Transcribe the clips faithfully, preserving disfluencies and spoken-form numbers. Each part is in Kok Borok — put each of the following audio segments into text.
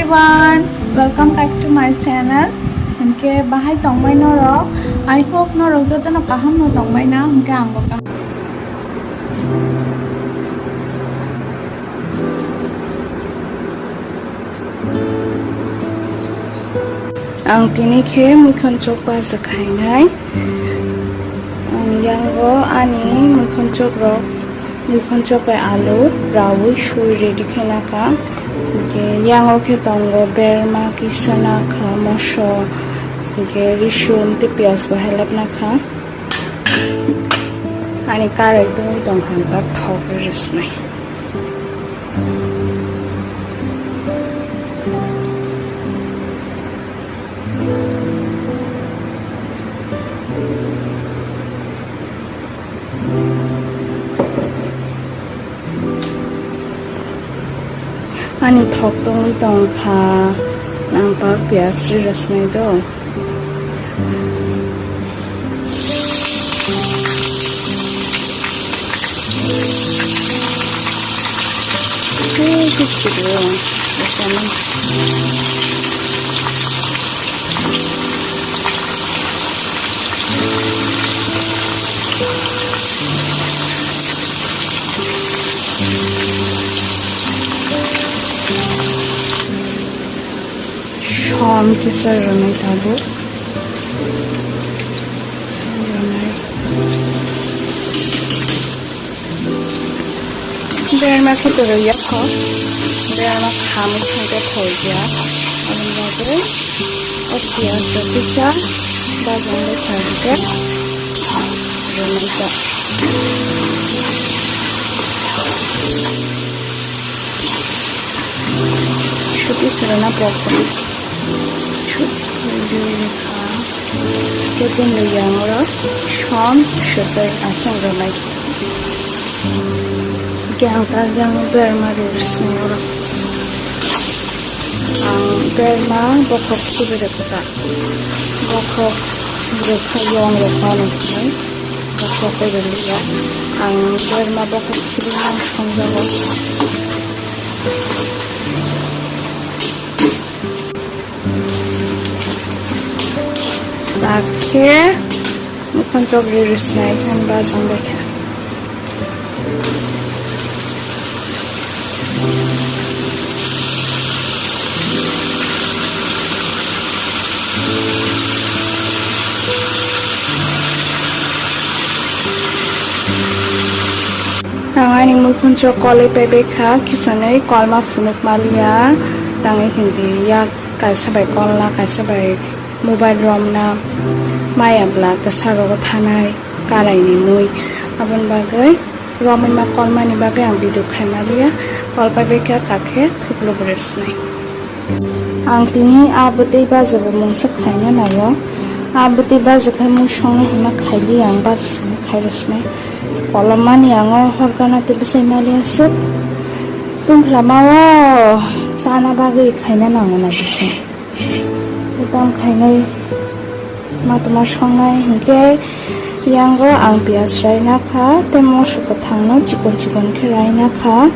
Everyone, welcome back to my channel. Hinkhe bahai tongbai norok? I hope norok jotono kaham no tongbai na, hinkhe ang bo kaham. Ang tini khe muikhon chok baja khainai. Ang yango ani muikhon chok rok, muikhon chok bai alu raui sui ready khe nakha. Hinkhe yango khe tongo berma kisa nakha, moso, hinkhe risum tei piyaj bo helep nakha. Ani karai tongwi tongkha, ang tak thok rw rwsnai. Ani thok tongwi tongkha, ang tak piyaj rw rwsnai do. Som kisa rwnai tabuk. Som rwnai. Berma khe kwrwi ya kho. Berma khamwi thangkhe thoi ya. Aboni bagwi o piyaj rok kisa bajang bai thangkhe rwnai ta. Suti srana broccoli. Suti rikha. Kebengni yango som suti aswk rwnai. Khe ang ta yang berma rwsni oro. Ang berma bokhok sibiri kota. Bokhok rwkha yong rwkha nuknai. Bokhok rwliya. Ang berma bokhok sibiri ang songjago. Bakhe mukhon chok riri snai khan bajang baikha. Ang ani muikhon chok kolwi paibai kha, kisanwi kolma phunuk maliya, tangwi hindi yak kaisa bai kolna, kaisa bai mobile romna, maya bwla kwsa rogo thanai, kalaini mui. Aboni bagwi romwi ma kolmani bagwi ang video khai maliya, kol paibai kha, takhe thuklubrwi rwsnai. Ang tini a bwtwi baja bo mungsa khaina naio. A bwtwi baja khai mui songna hwnna khaidi ang baja songwi khai rwsnai. Kolomani ang o hor gana tei bwsai mali aswk. Tungkhlama o chana bagwi khaina nango na bwsai. Tei tamo khainai ma tongma songnai hinkhe yango ang piyaj raina kha tei moso kwthangno chikon chikon khe raina kha.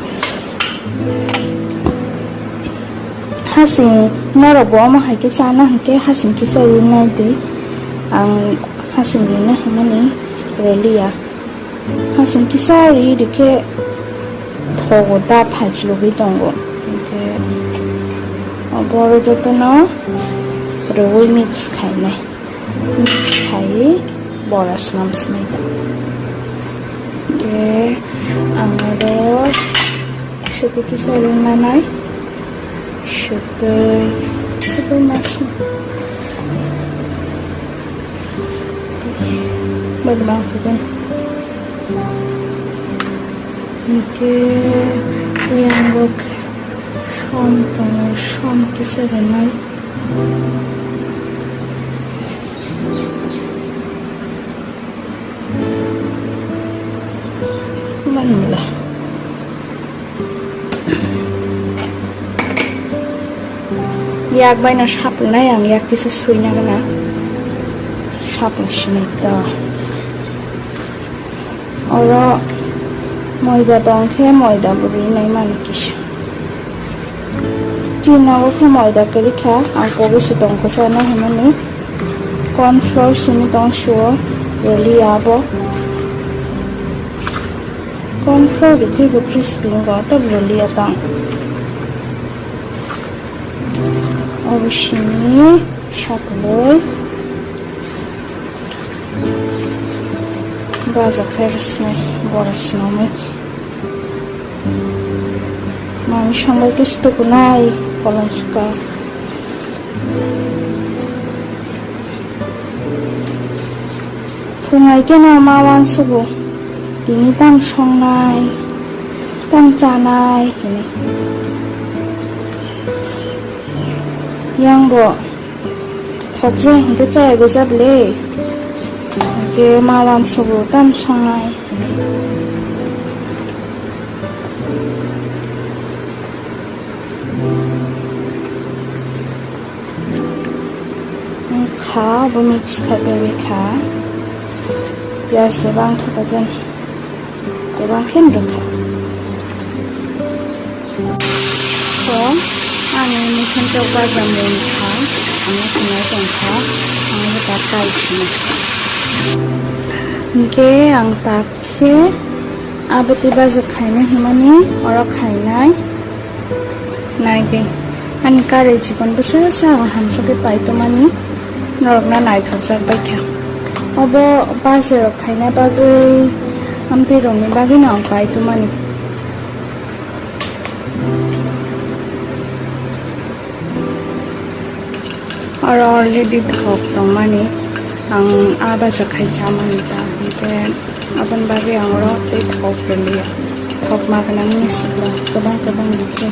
Hasing norok bo omo hai khe chana hinkhe hasing kisa rinai di. Ang hasing rina hwnmani rwliya. Hasing kisa ri rikhe thogo da phaichilogwi tongo. Hinkhe o boro jotono rwui mix khainai. Mix khaiwi bora swnam swmai ta. Hinkhe ang oro suku kisa rinanai. Sukui, sukui masni. Bad bang khagan. Hinkhe yango som tongo, som kisa rwnai. Manmula. Yak bai no sapungnai ang, yak kisa suina gana. Sapung sinai ta. Oro moida tong khe moida bo rinai mani kisa. Chini nogo khe moida kwrwi kha, ang kogwi se tong kwchana hwnmani. Corn flour simi tong suo, rwliya abo. Corn flour rwkhe bo crispy wngkha, tei rwliya tong. Obo simi sakloi. Baja khe rwsnai, bora swnamwi. Mami songbai khe sutukunai kolom suka. Phungai khe no ma uansugo, tini tam songnai, tam chanai hinwi. Yang bo thokjak hinkhe chaya gujak le, hinkhe ma uansugo tam songnai. Kha bo mix khai pai kha. Piyaj de bang thaka jan. Kwbang khe rwkha. So, ang mukhan chok baja mui kha, ang sinai tong kha, ang bo ta kai sini. Hinkhe ang ta khe abati baja khaina himani oro khainai. Nai de, ani kari chikon bwsa sa ang hamsa khe pai tongmani norokno naithokjak bai kha. Obo baja rok khaina bagwi, amtwi rokni bagwi no ang pai tongmani. Oro already thok tongmani, ang a baja khai chamani ta, hinkhe aboni bagwi ang oro tei thok rwliya. Thok ma gwnangni sukla kwbang kwbang rwkhe.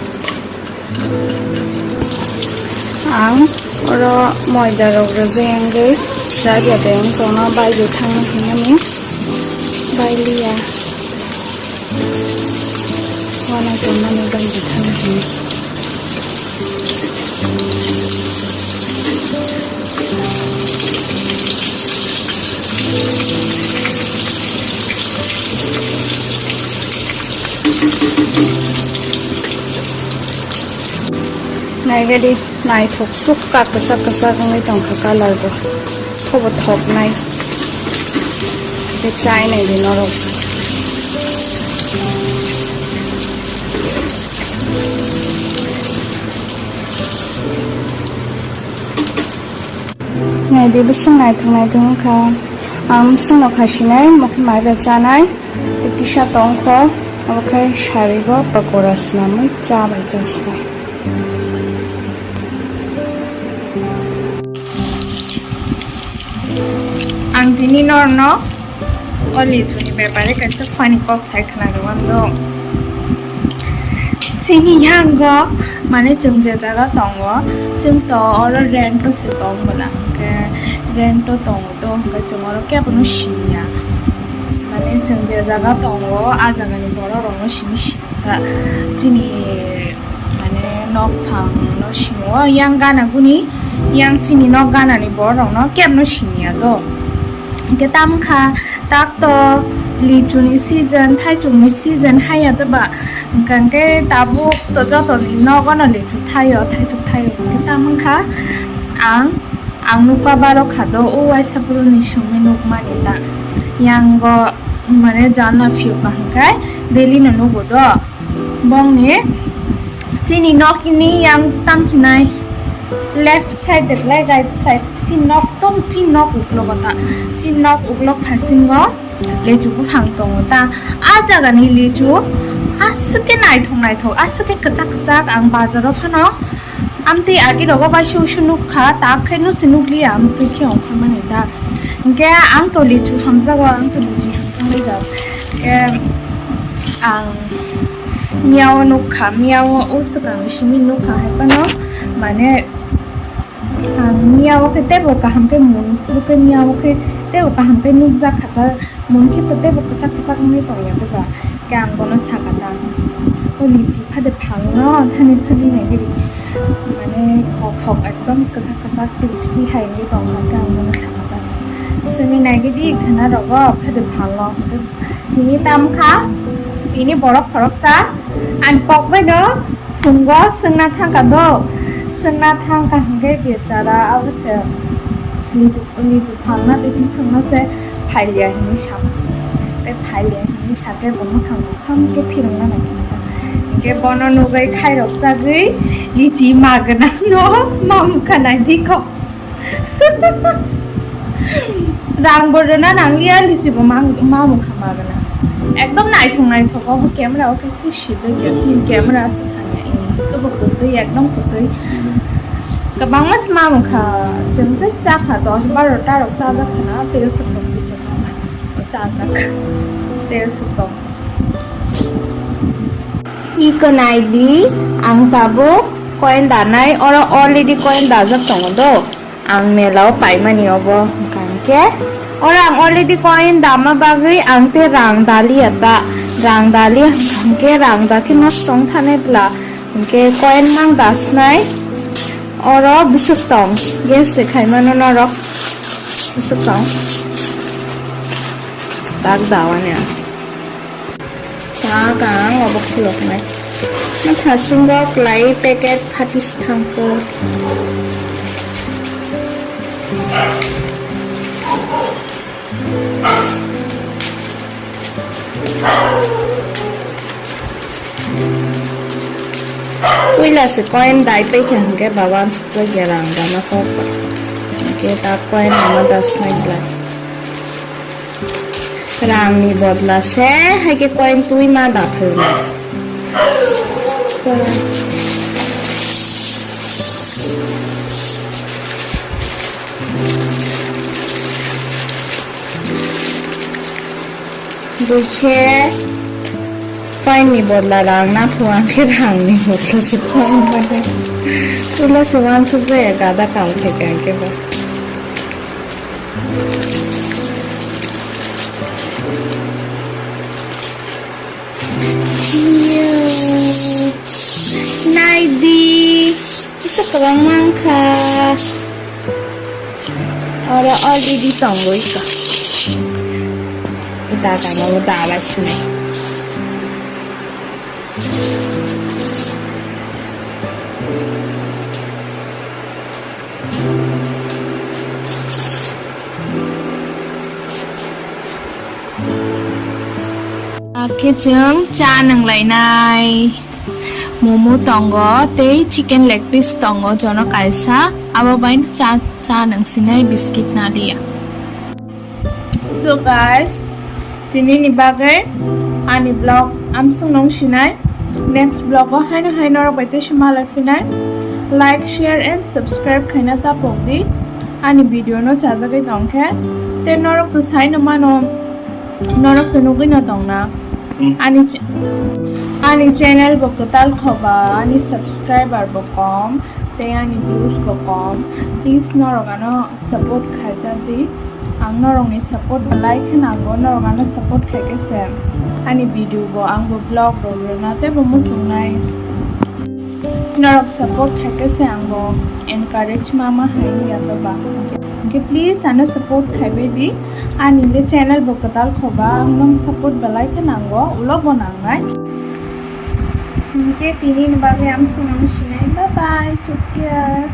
Ang oro moida rok rwjak wngwi sraiya de wng tongno, bailwi thangna hinmani bailiya. Wana tongmani bailwi thangna hinwi. Naigadi, naithok sukha, kwchak kwchak wngwi tongkha colour bo. Thobo thoknai. Tei chai naidi norok. Naidi, bwswk naithok naithok wngkha. Ang bwswkno khaisinai, mokhe maiba chanai, tei kisa tongkho, abo khe sarigo pakora swnamwi cha bai cha sinai. Ang tini norno o lichuni bepare kaisa funny kok sai khna rwmando. Chini yango, mane, chwng je jaga tongo, chwng to oro rent o se tong bwla, hwnkhe rent o tongo to, hwnkhe chwng oro kebono siniya. Mane, chwng je jaga tongo, a jagani borok rokno simi sika. Chini, mane, nok phang no simo, yang gana guni, yang chini nok gana ni borok rokno kebono siniya to. Hwnkhe tamo kha, tak to lichuni season, thaichukni season haiya to ba, hwnkhe tabuk to jotoni nogo no lichu thaio, thaichuk thaio, hwnkhe tamo kha ang, ang nukpa baro kha do, o waisa phuru ni simi nukmani ta, yango mane janla phiyok kaham khai daily no nugo do. Bongni chini nokni yang tang hinai left side de belai right side, chini nok tong, chini nok uklogo ta, chini nok uklok phasingo lichu buphang tongo ta. A jagani lichu aswk khe naithok naithok, aswk khe kwchak kwchak, ang bazaro phano amtwi agi rogo bai se usu nukha, tak khe nusi nukliya, amtwi khe ongkharmani ta. Hwnkhe ang to lichu hamjago, ang to lichi hamjaknai rok. Hwnkhe ang miyao nukha, miyao o swkang simi nukha hai phano, mane, ang miyao khe teibo kaham khe mui phuru khe miyao khe teibo kaham khe nukjak kha ta, mui khe to teibo kwchak kwchak wngwi tongya diba, khe ang bono sakha ta, o lichi phade phalno thani swlwi nai giri, mane kothok ekdom kwchak kwchak crispy hai wngwi tongkha, khe ang bono sakha ta, swngwi nai gidi khwna rogo phade phalno. Tini tam kha, tini borok khoroksa, ani kok bai no Chwngbo swngna thangkha do, swngna thangkha hwnkhe bichara abo se lichu, lichu phalna tei hwn swngma se phailiya hinwi sa. Tei phailiya hinwi sakhe bo mwkhang bwsam khe phirwngna nai khe. Hinkhe bono nugwi khairok chagwi lichi ma gwnangno ma mukha naidi kho. Rang bo rwna nangliya, lichi bo ma, ma mukha ma gwnang. Ekdom naithok naithok, obo camera o khe se sijak ya, thin camera se thangya, ini kebo kwtwi, ekdom kwtwi. Kwbangma se ma mukha, chwng tei chakha, dos baro ta rok chajak khana, tei se kwtwi khe chajak, chajak, tei se kwtwi. Iko naidi, ang tabuk coin danai, oro already coin dajak tongo do. Ang mela o paimani obo hwnkha hwnkhe, oro ang already coin dama bagwi ang tei rang daliya ta, rang daliya hwnkha hwnkhe rang dakhe nosto wng thani bwla, hwnkhe coin mang dasnai. Oro bwswk tong, guess se khaimano norok, bwswk tong, tak dawani ang. Tak ang obo khuloknai. Mathasungo kwlai packet phatwi swthangkhe. Puila se coin dai paikha hwnkhe baba ansukjak ya rang dana kok. Hwnkhe ta coin ama dasnai bwlai. Rangni bodla se hai khe coin twi ma da phai rwna. Bui khe coin ni bodla rang na phu, ang khe rang ni bodla se coin ma da. Puila se uansuk jaya gada kam khe khe ang khe ba. Naidi, kisa kwbangma wngkha. Oro already tongwi ka. Ita kamo dabai sinai. Akhe chwng cha nanglainai. Momo tongo tei chicken leg piece tongo jono kaisa. Abo bai cha, cha nangsinai biscuit naliya. So guys, tini ni bagwi ani vlog amsung nung sinai. Next vlog o haino hai norok bai tei se malai phinai. Like, share and subscribe khaina ta pok di. Ani video no chajagwi tong khe. Tei norok to sai no mano, norok to nugwi no tong na. Hmm. Ani ch-, ani channel bo kwtal khoba, ani subscriber bo kom, tei ani views bo kom. Please norok ano support khaijak di. Ang norokni support belai khe nango, norok ano support khaikhe se ani video bo, ang bo vlog rok rwna teibo muchungnai. Norok support khaikhe se ang bo encourage ma ma hai ya to ba. Hwnkhe please ano support khaibai di. Ani le channel bo kwtal khoba, ang nong support belai khe nango, ulo bo nangnai. Hwnkhe tini ni bagwi amsung nung sinai. Bye bye, take care.